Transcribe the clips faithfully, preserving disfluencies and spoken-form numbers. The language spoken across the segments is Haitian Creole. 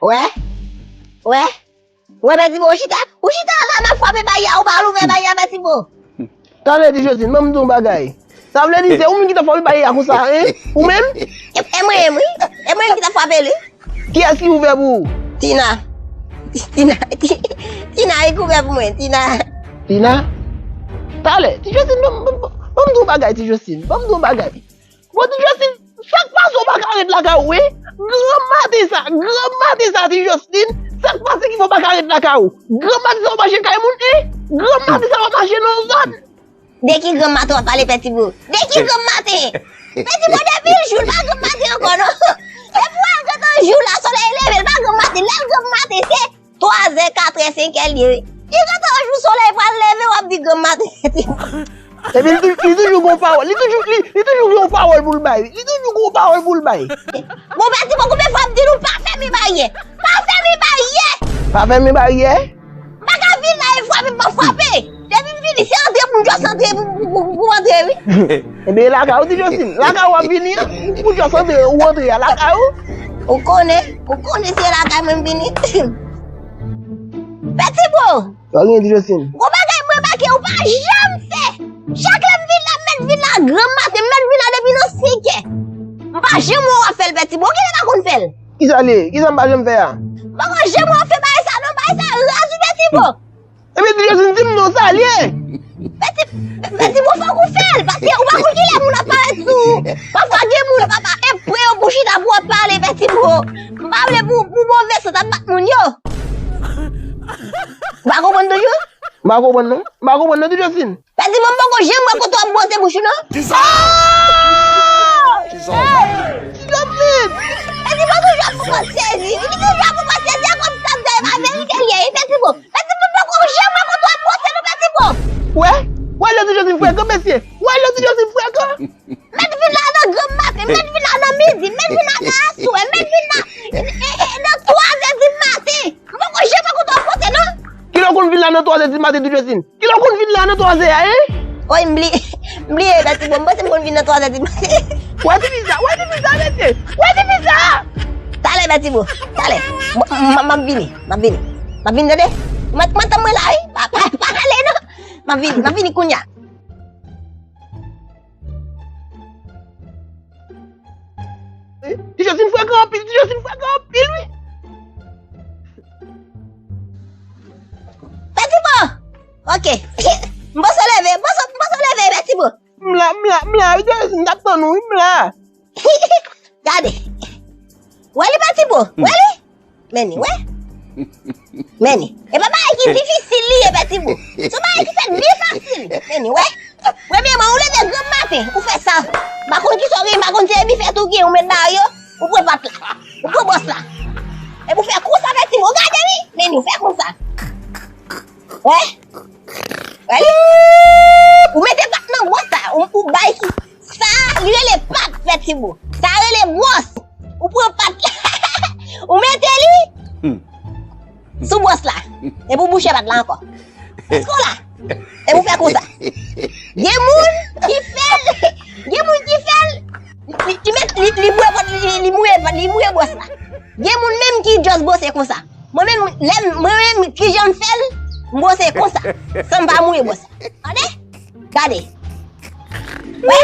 Wè? Wè? Wè, Bètibo, ou chita, ou chita la, m ap frape baryè a, ou pa al ouvè baryè a, Bètibo. Talè, Ti Josline, ban m di w yon bagay. Sa vle di se ou menm ki t ap frape baryè a konsa, en? Ou menm? E, e mwen menm, wi. E mwen menm ki t ap frape l, wi. Kiyès ki ouvè pou ou? Tina. Tina, Ti-, Tina ki ouvè pou mwen, Tina. Tina? Talè, Ti Josline, ban m, ban m, ban m di w yon bagay, Ti Josline. Ban m di w yon bagay. Bon, Ti Josline, sa k pase w pa ka ret lakay ou, wi? Granm maten sa, granm maten sa, Ti Josline, sa k pase ki fè w pa ka ret lakay ou? Granm maten sa w mache kay moun, en? Granm maten sa w mache nan zòn. De ki granm maten w ap pale, Pètibo? De ki granm maten? Pètibo, depi l jou, l pa granm maten ankò, non. Depi w wè l gentan jou la, solèy leve, l pa granm maten. Lè l granm maten, se twazè, katrè, senkè l ye, wi. Li gentan jou solèy pral leve, w ap di granm maten. Epi li tou-, li toujou gon pawòl. Li toujou, li, li toujou gon pawòl pou l bay. Li toujou gon pawòl pou l bay. Bon, Pètibo, konbyen fwa m di nou pa fèmen baryè? Pa fèmen baryè! Pa fèmen baryè? M pa ka vin la e frape m pa frape. Depi m vini, se antre pou m jis antre pou, pou, pou, pou antre, wi. Ebyen, lakay ou, Ti Josline. Lakay ou w ap vini an, pou jis antre, ou antre a lakay ou. Ou konnen, ou konnen se lakay mwen m vini. Pètibo! Sa gen, Ti Josline? Gon bagay m remake ou pa janm fè. Chak lè m vin la, m mèt vin la granm maten, m mèt vin la depi nan senkè. M pa janm wè w ap fè l, Pètibo. Kilè w pa konn fè l? Kisa l ye? Kisa m pa janm fè a? M poko janm wè w fè bagay sa non, bagay sa raz wi, Pètibo. Ebyen, Ti Josline, di m non, sa l ye? Pèti, Pètibo, fòk ou fè l, paske ou pa konn kilè moun ap parèt sou ou. Pafwa, gen moun, papa, e pre yo pou chita pou w ap pale, Pètibo. M pa vle pou, pou move sant ap bat moun yo. Ou pa konprann toujou? M pa konprann non. M pa konprann non, Ti Josline. Pètibo, m poko janm wè kote w ap bwose bouch ou non. Kisa? Oh! Kisa? Hey! Ti Josline! Pètibo toujou ap pran sezi. Li toujou ap pran sezi. A kòm sa m fè e pa verite l ye, Pètibo. Pètibo, m poko janm wè kote w ap bwose non, Pètibo. Wè? Wè lè Ti Josline frekan, mesye. Wè lè Ti Josline frekan. Mèt vin la nan granm maten, mèt vin la nan midi, mèt vin la nan aswè, mèt vin la, e, e, e, nan twazè di maten. M poko janm wè kote w ap bwose non. Kilè w konn vin la nan twazè di maten, Ti Josline? Kilè w konn vin la nan twazè a, en? Woy, m bliye, m bliye, Pètibo, m panse m konn vin nan twazè di maten. Wè tifi sa, wè tifi sa, mesye, wè tifi sa! Talè, Pètibo, talè. M, m, m ap vini, m ap vini. M ap vini, tande? Mwen, mwen tann mwen la, wi. Pa, pa, pa ale non. M ap vini, m ap vini kounye a. Ti Josline frekan anpil, Ti Josline frekan anpil, wi. Pètibo! Ok. M panse w leve, m panse, m panse w leve, Pètibo. M la, m la, m la, wi, Ti Josline, m t ap tann ou, wi, m la. Gade. Wè li, Pètibo, wè li? Men ni, wè. Men ni. E pa bagay ki difisil li ye, Pètibo. Se yon bagay ki fèt byen fasil. Men ni, wè. Premyèman, ou leve granm maten, ou fè sa. M pa konn kisa w gen, m pa konn se bifèt ou gen, ou met dayè, ou pran pat la. Ou pran bwòs la. Epi ou fè konsa, Pètibo. Gade, wi. Men ni, ou fè konsa. Wè. Wè li? Ou mete pat nan bwòs la. Ou, ou bay ki. Sa, li rele pat, Pètibo. Sa rele bwòs. Ou pran pat la. Ou mete li sou bwòs la. Epi ou bouche pat la ankò. Jisko la. Epi ou fè konsa. Gen moun ki fè l. Gen moun ki fè l. Li, li met, li, li mouye, li, li mouye, li mouye bwòs la. Gen moun menm ki just bwose konsa. Mwen menm, lè m, mwen menm, kijan m fè l, m bwose konsa, san m pa mouye bwòs la. Tande? Gade. Wè?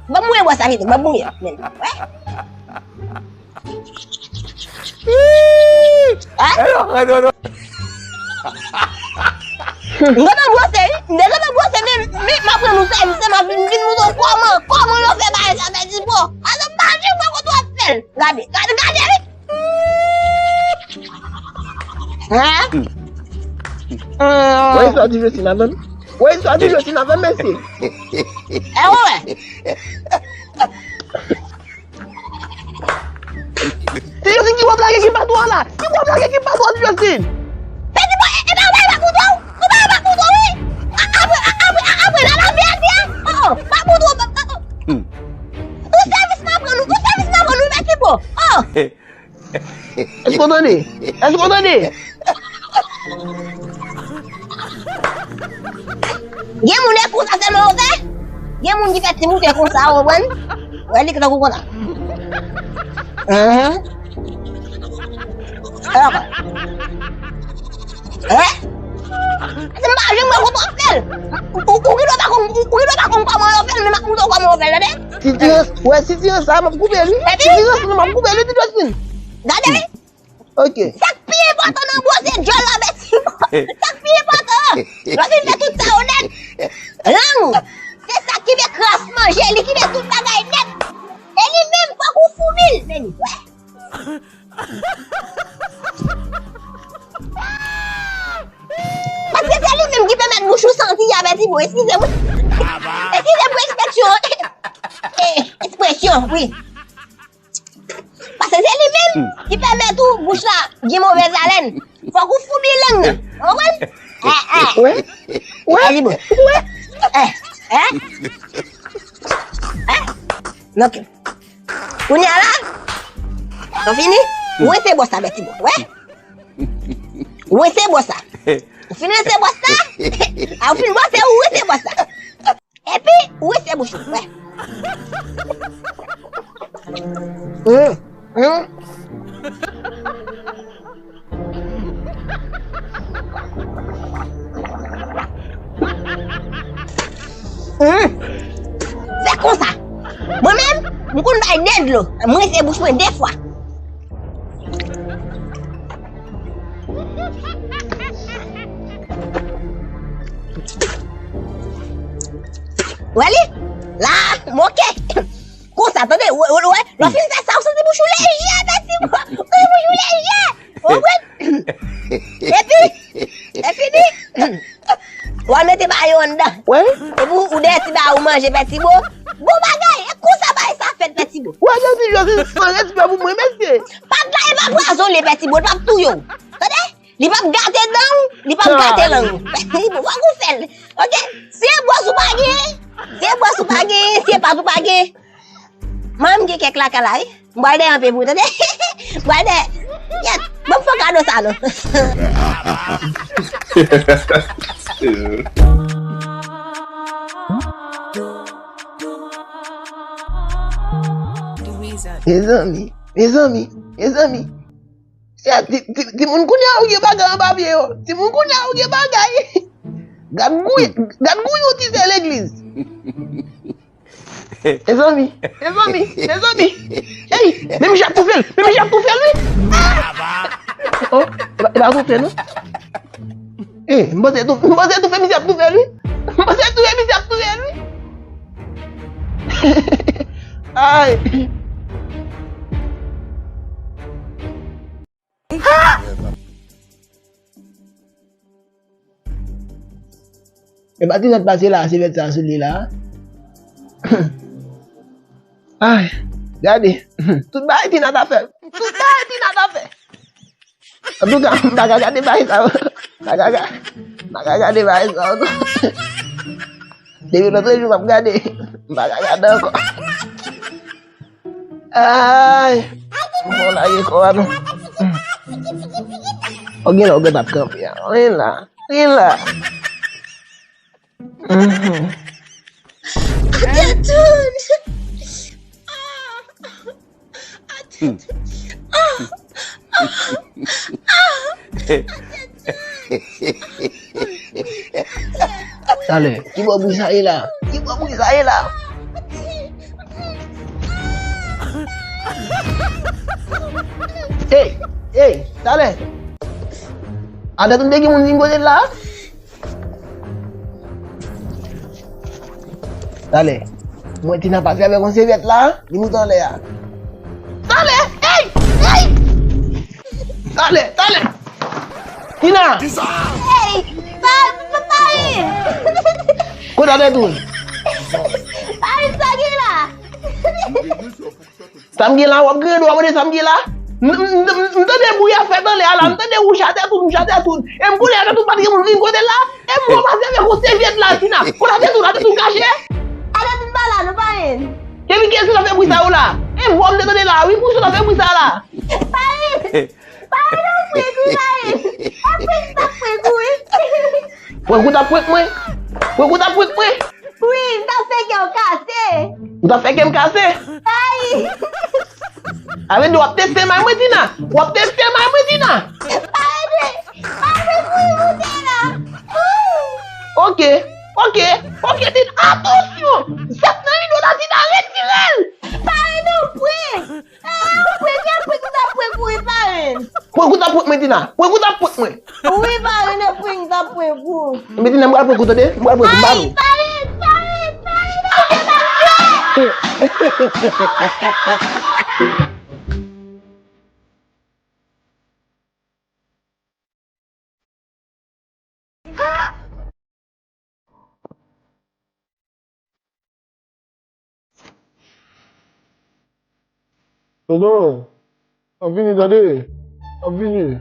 Ban m mouye bwòs la pito, ban m mouye. Men, wè? Wè? M gentan bwose, wi. M te gentan bwose, men, men, m ap rann ou sèvis, m ap vin, vin montre w kòman, kòman yo fè bagay sa, Pètibo. Paske m pa janm wè kote w ap fè l. Gade, gade, gade, wi. Hein? Wè sa Ti Josline ap fè m? Wè sa Ti Josline ap fè m, mesye? E ou wè? Ti Josline, ki w ap lage ki bato a la? Ki w ap lage ki bato a, Ti Josline? Pètibo, e, e pa ou bay bak mouton? Ou bay bak mouton, wi. A, apre, a, apre, a, apre, la, la, vye, vye. Oh, oh, bak mouton, bak, bak, oh. Ou sèvis m ap rann ou, ou sèvis m ap rann ou, Pètibo. Oh. Èske w tande? Èske w tande? Gen moun e konsa sèlman yo fè. Gen moun ki fè ti moute konsa, ou konprann? Wè li tankou konsa. Ahan. Fè ankò. Hein? Se m pa janm wè kote w ap fè l. Ou, ou, ou gen dwa pa konn, ou, ou gen dwa pa konn kòman yo fè l, men m ap montre w kòman yo fè l, tande? Sitirans, wè sitirans sa, m ap koupe l, wi. Epi? Sitirans, m ap koupe l, wi, ti dwèt fin. Gade, wi. Ok. Sa k pi enpòtan nan bwose djòl la, Bètibò. Sa k pi enpòtan an. Lè w fin fè tout sa yo nèt, lang ou, se sa ki vle kras manje, li ki vle tout bagay nèt. E li menm, fòk ou foumi l, Denis. Wè. Paske se li menm ki pèmèt bouch ou santi a, Bètibò. Eskize m. Eskize m pou ekspresyon. Eh, ekspresyon, wi. Paske se li menm ki pèmèt ou bouch la gen movèz alèn. Fòk ou foumi lang nan. Ou konprann? Eh, eh. Wè? Wè? Bètibò. Wè? Eh, eh. Eh? Donk, kounye a la, nou fini? Ou wese bò sa, Bètibò. Wè? Ou wese bò sa. Ou fin wese bò sa? A, ou fin bwose, ou wese bò sa. Epi, ou wese bouch ou, wè. Hum, hum. Hum. Fè konsa. Mwen menm, m konn bay de dlo. Mwen wese bouch mwen de fwa. Wè li? La, moke. Konsa, tande, wè, wè, wè. Lè w fin fè sa, ou santi bouch ou lejè, Bètibò. Ou santi bouch ou lejè. Ou konprann? Epi, e fini. W al mete ba yo anndan. Wè? Epi ou, ou dèyè ti ba ou manje, Bètibò. Bon bagay, e konsa bagay sa fèt, Bètibò. Wè, Bètibò, se san respè pou mwen, mesye. Pat la, e pa pwazone, Bètibò, l p ap touye w. Tande? Li p ap gate dan w, li p ap gate lang ou. Li bon, fòk ou fè l. Ok? Si e bwòs ou pa gen, si e bwòs ou pa gen, si e pat ou pa gen, mwen menm gen kèk lakay la, wi. M pral dèyè anpil pou ou, tande? M pral dèyè. Yèt, ban m fè w kado sa, non. Mezanmi, mezanmi, mezanmi. Timoun kounye a ou gen bagay anba pye yo. Timoun kounye a ou gen bagay. Gad gou, gad gou yon ti sè legliz. Mezanmi, mezanmi, mezanmi. Ey, men misye ap toufe l, men misye ap toufe l, wi. Oh, e pa, e pa toufe, non. Eh, m panse tou, m panse toufe misye ap toufe l, wi. M panse toufe misye ap toufe l, wi. Ay. E pa ti nòt pase la, se vèt sa sou li la. Ay, gade. Tout bagay Tina ta fè. Tout bagay Tina ta fè. Antouka, m pa ka gade bagay sa yo. M pa ka ga-, m pa ka gade bagay sa yo, non. Depi lòt jou m ap gade, m pa ka gade ankò. Ay, m pa lage kò a, non. O, gen lè w gentan ap kanpe a. Wi la, wi la. Mhm. Atetoun! Ah! Atetoun! Ah! Ah! Ah! Atetoun! Talè, ki bò bri sa ye la? Ki bò bri sa ye la? Ey, ey, talè. Atetoun, te gen moun vin kote l la? Talè. Mwen Tina pase avèk yon sèvyèt la, li moute anlè a. Talè! Ey! Ey! Talè, talè! Tina! Ey! Pa, pa, pa, ey! Kote Atetoun? Pa, ey, sa gen la? Sa m gen la, w ap griyen do w ap mande sa m gen la? M, m, m, m tande bri a fèt anlè a la, m tande wouch Atetoun, wouch Atetoun. E m konnen Atetoun pa t gen moun vin kote l la. E m wè w pase avèk yon sèvyèt la, Tina. Kote Atetoun, Atetoun kache? Atetoun pa la, non, pa yen. Depi kiyès ki ta fè bri sa yo la? E vwa m te tande la, wi, pou sa w ta fè bri sa la. Pa yen. Pa yen, non, prank wi, pa yen. E prank sa prank wi. Prank ou t ap prank mwen? Prank ou t ap prank mwen? Wi, m t ap fè kè w kase. Ou t ap fè kè m kase? Ay! Avèk w ap teste may mwen, Tina. W ap teste may mwen, Tina. Pran kout ap pran mwen, Tina. Pran kout ap pran mwen. Wi, pare nan pran m t ap pran pou. Mwen, Tina, m pral pran kout, tande? M pral pran kout, m pa vle. Pare, pare, pare, pare, pare. Tonton, m ap vini, tande. M ap vini.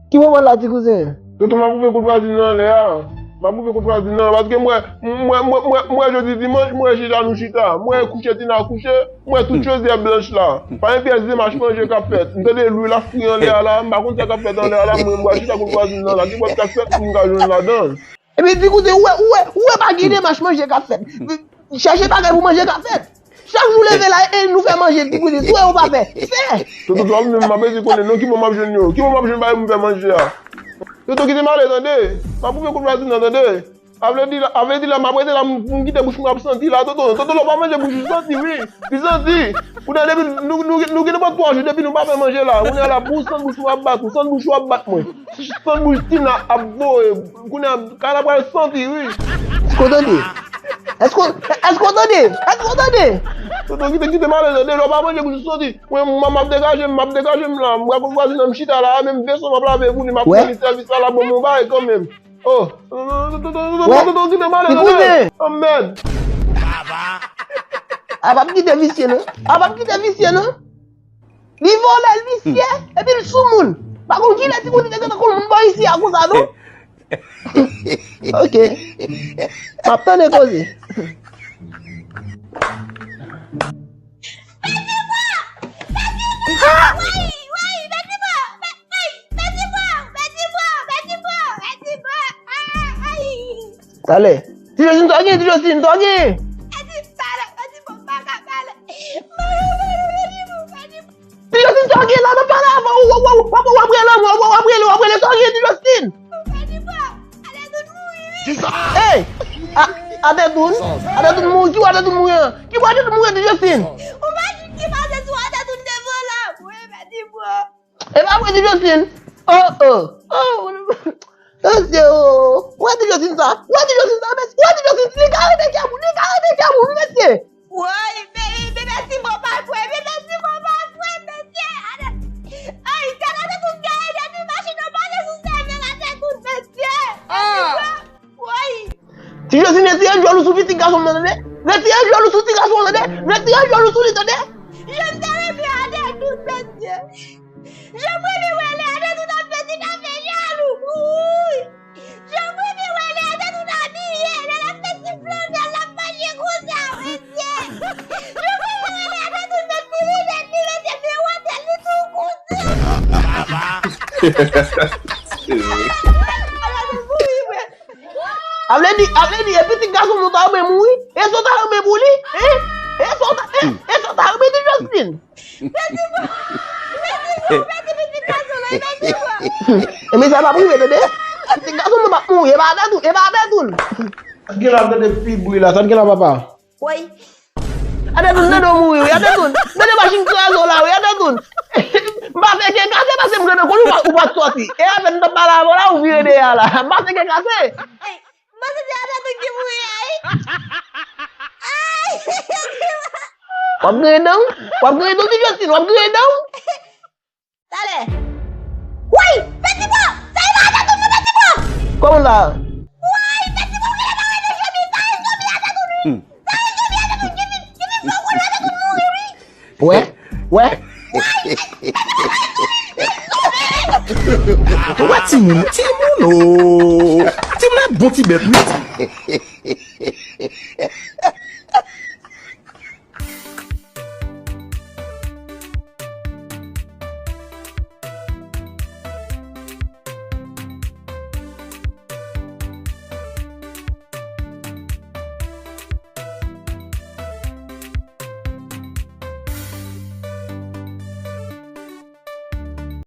Ki moman la, ti kouzen? Tonton, m ap koupe kout prazin nan anlè a. M ap koupe kout prazin nan, paske m wè, m wè, m wè, m wè, m wè jodi dimanch, m wè chita, nou chita. M wè kouche, Tina kouche. M wè tout chodyè blanch la. Pa gen pyès demach manje k ap fèt. M tande lwil ap fri anlè a la. M pa konn sa k ap fèt anlè a la. Mwen, m pral chita kout pwazin nan la. Gen pòt k ap fèt pou m ka jwenn ladan. Epi, di koute, ou wè, ou wè, ou wè pa gen demach manje k ap fèt. Chèche bagay pou manje k ap fèt. Chak jou leve la, e nou fè manje, di koute, si w wè ou pa fè, fè. Toto, twa menm, m ap di konnen non, ki bò m ap jwenn yo? Ki bò m ap jwenn bagay pou m fè manje a? Toto, kite m ale, tande. M ap koupe kout pwazin nan, tande. A vle di la, a vle di la, m ap rete la, m, m kite bouch mwen ap santi la, tonton. Tonton, lè w pa manje, bouch ou santi, wi. Li santi. Kounye a, depi nou, nou, nou gen nenpòt twa jou, depi nou pa fè manje la, kounye a la, pou sant bouch ou ap bat ou, sant bouch ou ap bat mwen. Sant bouch Tina ap voye. Kounye a, kay la pral santi, wi. Èske w tande? Èske w, èske w tande? Èske w tande? Tonton, kite, kite m ale, tande. Lè w pa manje, bouch ou santi. Mwen, m, m ap degaje m, m ap degaje m la. M pral pran pwazin nan, m chita la, menm veso m ap lave pou li, m ap fè li sèvis la, l ap ban m yon bagay kanmenm. Oh, non, non, non, non, non, non, non, non, kite m ale, tande. Anmèd. A p ap kite visye, non. A p ap kite visye, non. Li vòlè, l visye, epi l sou moun. Pa konn kilè ti moun te gentan konn moun bò isi a konsa, non. Ok. M ap tande koze. Talè. Ti Josine, sa w gen, Ti Josine, sa w gen? Ti Josine, sa w gen la, m ap pale avè w, w ap rele, w ap rele, w ap rele, w ap rele, sa w gen, Ti Josine? Ey! A, Adèdoun? Adèdoun mouri, ki bò Adèdoun mouri an? Ki bò Adèdoun mouri an, Ti Josine? Ou pa di ki pase sou Adèdoun devan la, mwen, mèt di bò. E pa vre, Ti Josine? Oh, oh, oh, mesye, oh. Wè Ti Josine sa, wè Ti Josine sa, mesye, wè Ti Josine, li ka rete kè moun, li ka rete kè moun, mesye. Woy, men, men, men, si mwen pa kwè, men, men, si mwen pa kwè, mesye. Ay, gade tout gaye depi machin nan pase sou sèvèl Adèdoun, mesye. Woy. Ti Josine, retire djòl ou sou pitit gason m nan, tande. Retire djòl ou sou ti gason an, tande. Retire djòl ou sou li, tande. Jan m te renmen Adèdoun, mesye. Jan m renmen wè lè Adèdoun ap fè ti kafe jalou. Wouy. Jan m renmen wè lè Adèdoun abiye, lè l ap fè ti flanèl, l ap mache konsa, mesye. Jan m renmen wè lè Adèdoun met ti linèt li, mesye, men wè tèt li tou konsa. Adèdoun mouri, mesye. A vle di, a vle di, e pitit gason nou ta renmen mouri? E sa w ta renmen pou li? Hein? E sa w ta, e, e sa w ta renmen di Josline? E men sa p ap rive, tande? Pitit gason nou p ap mouri, e pa Adèdoun, e pa Adèdoun. Sa t gen la, tande ti bri la, sa t gen la, papa? Woy. Adèdoun, tande w mouri, wi, Adèdoun. Tande machin kraze w la, wi, Adèdoun. M pa fè kè kase paske m gentan konn ou pa, ou pa t sòti. E apèn m t ap pale avè w la, ou vire dèyè a la. M pa fè kè kase. Ey, m panse se Adèdoun ki mouri a, wi. Ay! W ap griyen dan w? W ap griyen dan w, Ti Josline? W ap griyen dan w? Talè. Woy! Peti bò! Sa e pa Adèdoun non, Peti bò! Kòman sa? Woy! Peti bò, ou genlè pa wè nan chemiz sa, e zonbi Adèdoun wi! Sa e zonbi Adèdoun ki vin, ki vin fè w konnen Adèdoun mouri wi! Wè, wè. Wè timoun, timoun o. Timoun a bon ti bèt wi.